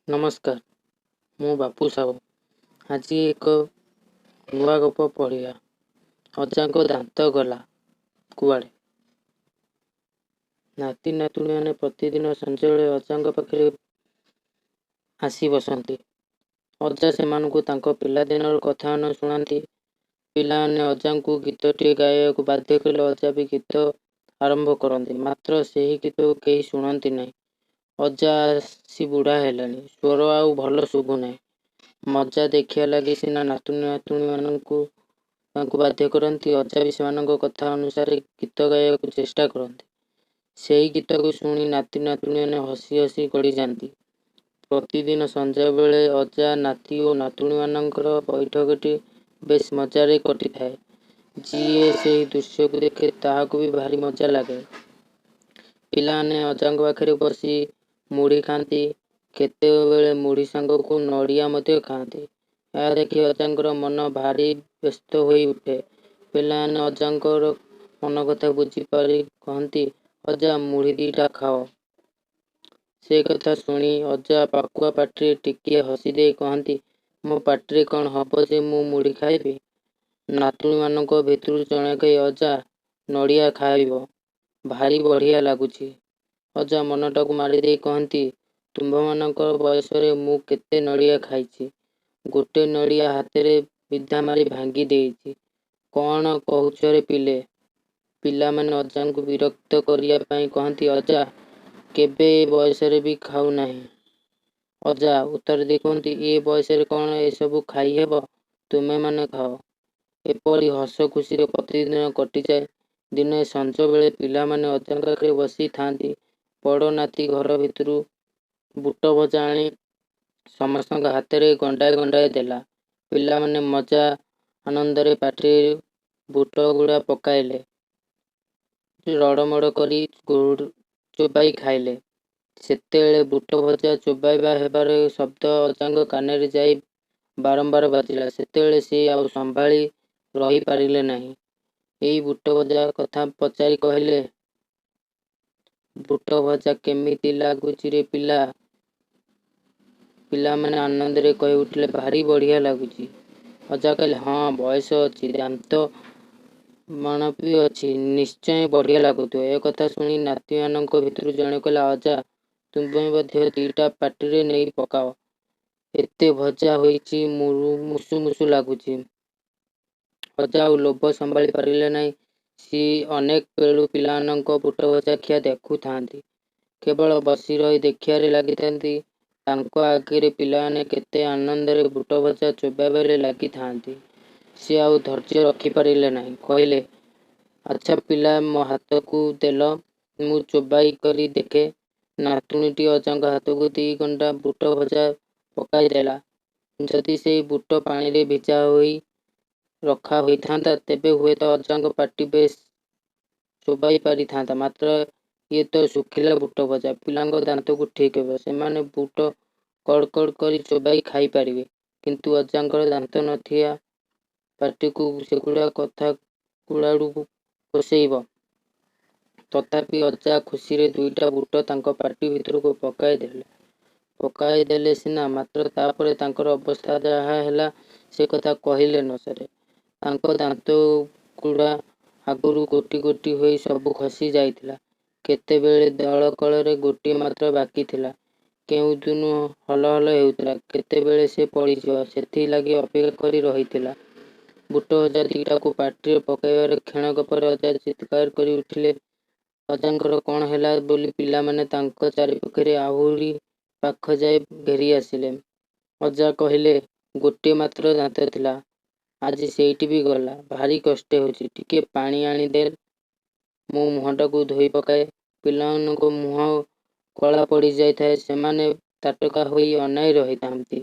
ନମସ୍କାର, ମୁଁ ବାପୁ ସାହୁ। ଆଜି ଏକ ନୂଆ ଗପ ପଢ଼ିବା। ଅଜାଙ୍କ ଦାନ୍ତ ଗଲା କୁଆଡ଼େ? ନାତି ନାତୁଣୀମାନେ ପ୍ରତିଦିନ ସଞ୍ଜବେଳେ ଅଜାଙ୍କ ପାଖରେ ଆସି ବସନ୍ତି। ଅଜା ସେମାନଙ୍କୁ ତାଙ୍କ ପିଲାଦିନର କଥାମାନ ଶୁଣାନ୍ତି। ପିଲାମାନେ ଅଜାଙ୍କୁ ଗୀତଟିଏ ଗାଇବାକୁ ବାଧ୍ୟ କଲେ ଅଜା ବି ଗୀତ ଆରମ୍ଭ କରନ୍ତି। ମାତ୍ର ସେହି ଗୀତକୁ କେହି ଶୁଣନ୍ତି ନାହିଁ। ଅଜା ଆସି ବୁଢ଼ା ହେଲେଣି, ସ୍ୱର ଆଉ ଭଲ ଶୁଭୁନାହିଁ। ମଜା ଦେଖିବା ଲାଗି ସିନା ନାତୁଣୀ ନାତୁଣୀମାନଙ୍କୁ ତାଙ୍କୁ ବାଧ୍ୟ କରନ୍ତି, ଅଜା ବି ସେମାନଙ୍କ କଥା ଅନୁସାରେ ଗୀତ ଗାଇବାକୁ ଚେଷ୍ଟା କରନ୍ତି। ସେହି ଗୀତକୁ ଶୁଣି ନାତି ନାତୁଣୀମାନେ ହସି ହସି ଗଡ଼ିଯାନ୍ତି। ପ୍ରତିଦିନ ସଞ୍ଜବେଳେ ଅଜା, ନାତି ଓ ନାତୁଣୀମାନଙ୍କର ବୈଠକଟି ବେଶ୍ ମଜାରେ କଟିଥାଏ। ଯିଏ ସେହି ଦୃଶ୍ୟକୁ ଦେଖେ, ତାହାକୁ ବି ଭାରି ମଜା ଲାଗେ। ପିଲାମାନେ ଅଜାଙ୍କ ପାଖରେ ବସି ମୁଢ଼ି ଖାଆନ୍ତି। କେତେବେଳେ ମୁଢ଼ି ସାଙ୍ଗକୁ ନଡ଼ିଆ ମଧ୍ୟ ଖାଆନ୍ତି। ଏହା ଦେଖି ଅଜାଙ୍କର ମନ ଭାରି ବ୍ୟସ୍ତ ହୋଇଉଠେ। ପିଲାମାନେ ଅଜାଙ୍କର ମନକଥା ବୁଝିପାରି କହନ୍ତି, "ଅଜା, ମୁଢ଼ି ଦିଟା ଖାଅ।" ସେ କଥା ଶୁଣି ଅଜା ପାକୁଆ ପାଟିରେ ଟିକିଏ ହସିଦେଇ କହନ୍ତି, "ମୋ ପାଟିରେ କ'ଣ ହବ ଯେ ମୁଁ ମୁଢ଼ି ଖାଇବି?" ନାତୁଣୀମାନଙ୍କ ଭିତରୁ ଜଣେ କହେ, "ଅଜା, ନଡ଼ିଆ ଖାଇବ? ଭାରି ବଢ଼ିଆ ଲାଗୁଛି।" ଅଜା ମନଟାକୁ ମାରିଦେଇ କହନ୍ତି, "ତୁମ୍ଭମାନଙ୍କ ବୟସରେ ମୁଁ କେତେ ନଡ଼ିଆ ଖାଇଛି। ଗୋଟେ ନଡ଼ିଆ ହାତରେ ବିଧା ମାରି ଭାଙ୍ଗି ଦେଇଛି। କ'ଣ କହୁଛରେ ପିଲେ?" ପିଲାମାନେ ଅଜାଙ୍କୁ ବିରକ୍ତ କରିବା ପାଇଁ କହନ୍ତି, "ଅଜା, କେବେ ଏ ବୟସରେ ବି ଖାଉନାହିଁ?" ଅଜା ଉତ୍ତର ଦେଇ କୁହନ୍ତି, "ଏ ବୟସରେ କ'ଣ ଏସବୁ ଖାଇହେବ? ତୁମେମାନେ ଖାଅ।" ଏପରି ହସଖୁସିରେ ପ୍ରତିଦିନ କଟିଯାଏ। ଦିନେ ସଞ୍ଜବେଳେ ପିଲାମାନେ ଅଜାଙ୍କ ପାଖରେ ବସି ଥାଆନ୍ତି। ବଡ଼ ନାତି ଘର ଭିତରୁ ବୁଟଭଜା ଆଣି ସମସ୍ତଙ୍କ ହାତରେ ଗଣ୍ଡାଏ ଗଣ୍ଡାଏ ଦେଲା। ପିଲାମାନେ ମଜା ଆନନ୍ଦରେ ପାଟିରେ ବୁଟଗୁଡ଼ା ପକାଇଲେ। ରଡ଼ମଡ଼ କରି ଚୋବାଇ ଖାଇଲେ। ସେତେବେଳେ ବୁଟଭଜା ଚୋବାଇ ହେବାର ଶବ୍ଦ ଅଜାଙ୍କ କାନରେ ଯାଇ ବାରମ୍ବାର ବାଜିଲା। ସେତେବେଳେ ସେ ଆଉ ସମ୍ଭାଳି ରହିପାରିଲେ ନାହିଁ। ଏଇ ବୁଟଭଜା କଥା ପଚାରି କହିଲେ, "ବୁଟଭଜା କେମିତି ଲାଗୁଚିରେ ପିଲା?" ପିଲାମାନେ ଆନନ୍ଦରେ କହିଉଠିଲେ, "ଭାରି ବଢ଼ିଆ ଲାଗୁଛି।" ଅଜା କହିଲେ, "ହଁ, ବୟସ ଅଛି, ଦାନ୍ତ ମାଣ ବି ଅଛି, ନିଶ୍ଚୟ ବଢ଼ିଆ ଲାଗୁଥିବ।" ଏ କଥା ଶୁଣି ନାତିମାନଙ୍କ ଭିତରୁ ଜଣେ କହିଲା, "ଅଜା, ତୁମେ ମଧ୍ୟ ଦିଟା ପାଟିରେ ନେଇ ପକାଅ। ଏତେ ଭଜା ହୋଇଛି, ମୁସୁ ମୁସୁ ଲାଗୁଛି।" ଅଜା ଆଉ ଲୋଭ ସମ୍ଭାଳି ପାରିଲେ ନାହିଁ। ସିଏ ଅନେକ ବେଳୁ ପିଲାମାନଙ୍କ ବୁଟଭଜା ଖିଆ ଦେଖୁଥାନ୍ତି। କେବଳ ବସିରହି ଦେଖିବାରେ ଲାଗିଥାନ୍ତି। ତାଙ୍କ ଆଗରେ ପିଲାମାନେ କେତେ ଆନନ୍ଦରେ ବୁଟଭଜା ଚୋବାଇବାରେ ଲାଗିଥାନ୍ତି। ସେ ଆଉ ଧୈର୍ଯ୍ୟ ରଖିପାରିଲେ ନାହିଁ। କହିଲେ, "ଆଚ୍ଛା ପିଲା, ମୋ ହାତକୁ ଦେଲ, ମୁଁ ଚୋବାଇ କରି ଦେଖେ।" ନାତୁଣୀଟି ଅଜାଙ୍କ ହାତକୁ ଦିଗଣ୍ଡା ବୁଟଭଜା ପକାଇଦେଲା। ଯଦି ସେହି ବୁଟ ପାଣିରେ ଭିଜା ହୋଇ ରଖା ହୋଇଥାନ୍ତା, ତେବେ ହୁଏତ ଅଜାଙ୍କ ପାଟି ବେଶ୍ ଚୋବାଇ ପାରିଥାନ୍ତା। ମାତ୍ର ଇଏ ତ ଶୁଖିଲା ବୁଟଭଜା, ପିଲାଙ୍କ ଦାନ୍ତକୁ ଠିକ୍ ହେବ। ସେମାନେ ବୁଟ କଡ଼ କଡ଼ କରି ଚୋବାଇ ଖାଇପାରିବେ। କିନ୍ତୁ ଅଜାଙ୍କର ଦାନ୍ତ ନଥିବା ପାଟିକୁ ସେଗୁଡ଼ା କଥା କୁଆଡ଼ୁ ପୋଷେଇବ? ତଥାପି ଅଜା ଖୁସିରେ ଦୁଇଟା ବୁଟ ତାଙ୍କ ପାଟି ଭିତରକୁ ପକାଇଦେଲେ। ପକାଇଦେଲେ ସିନା, ମାତ୍ର ତା'ପରେ ତାଙ୍କର ଅବସ୍ଥା ଯାହା ହେଲା, ସେକଥା କହିଲେ ନ ସରେ। ତାଙ୍କ ଦାନ୍ତଗୁଡ଼ା ଆଗରୁ ଗୋଟି ଗୋଟି ହୋଇ ସବୁ ଖସି ଯାଇଥିଲା। କେତେବେଳେ ଦଳକଳରେ ଗୋଟିଏ ମାତ୍ର ବାକି ଥିଲା। କେଉଁଦିନୁ ହଲହଲ ହେଉଥିଲା, କେତେବେଳେ ସେ ପଡ଼ିଯିବ, ସେଥିଲାଗି ଅପେକ୍ଷା କରି ରହିଥିଲା। ବୁଟଭଜା ଦିଟାକୁ ପାଟିରେ ପକାଇବାର କ୍ଷଣକ ପରେ ଅଜା ଚିତ୍କାର କରି ଉଠିଲେ। ଅଜାଙ୍କର କ'ଣ ହେଲା ବୋଲି ପିଲାମାନେ ତାଙ୍କ ଚାରିପାଖରେ ଆହୁରି ପାଖଯାଏ ଘେରିଆସିଲେ। ଅଜା କହିଲେ, "ଗୋଟିଏ ମାତ୍ର ଦାନ୍ତ ଥିଲା, ଆଜି ସେଇଟି ବି ଗଲା। ଭାରି କଷ୍ଟ ହେଉଛି। ଟିକିଏ ପାଣି ଆଣି ଦେଲ, ମୁଁ ମୁହଁଟାକୁ ଧୋଇପକାଏ।" ପିଲାମାନଙ୍କ ମୁହଁ କଳା ପଡ଼ିଯାଇଥାଏ। ସେମାନେ ତାଟକା ହୋଇ ଅନାଇ ରହିଥାନ୍ତି।